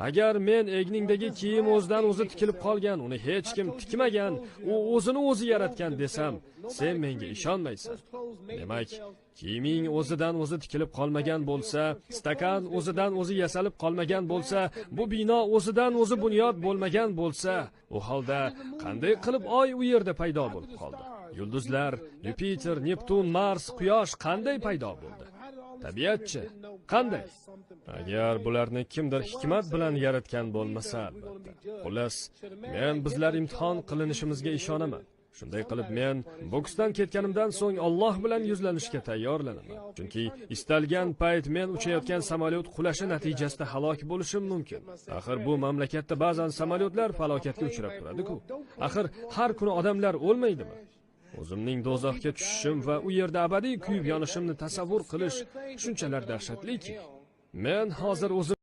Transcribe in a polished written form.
Agar men egningdagi kiyim o'zidan o'zi tikilib qolgan, uni hech kim tikmagan, u o'zini o'zi yaratgan desam, sen menga ishonmaysan. Demak, kiyiming o'zidan o'zi tikilib qolmagan bo'lsa, stakan o'zidan o'zi yasalib qolmagan bo'lsa, bu bino o'zidan o'zi bunyod bo'lmagan bo'lsa, u holda qanday qilib oy u yerda paydo bo'lib qoldi? Yulduzlar, Yupiter, Neptun, Mars, Quyosh qanday paydo bo'ldi? Tabiatchi qanday? Agar bularni kimdir hikmat bilan yaratgan bo'lmasa, albatta. Xullas, men bizlar imtihon qilinishimizga ishonaman. Shunday qilib men boksdan ketganimdan so'ng Alloh bilan yuzlanishga tayyorlanaman. Chunki istalgan payt men uchayotgan samolyot qulashi natijasida halok bo'lishim mumkin. Axir bu mamlakatda ba'zan samolyotlar falokatga uchrab turadi-ku. Axir har kuni odamlar o'lmaydimi? O'zimning do'zaxga tushishim va u yerda abadiy kuyib yonishimni tasavvur qilish shunchalar dahshatliki. Men hozir o'zim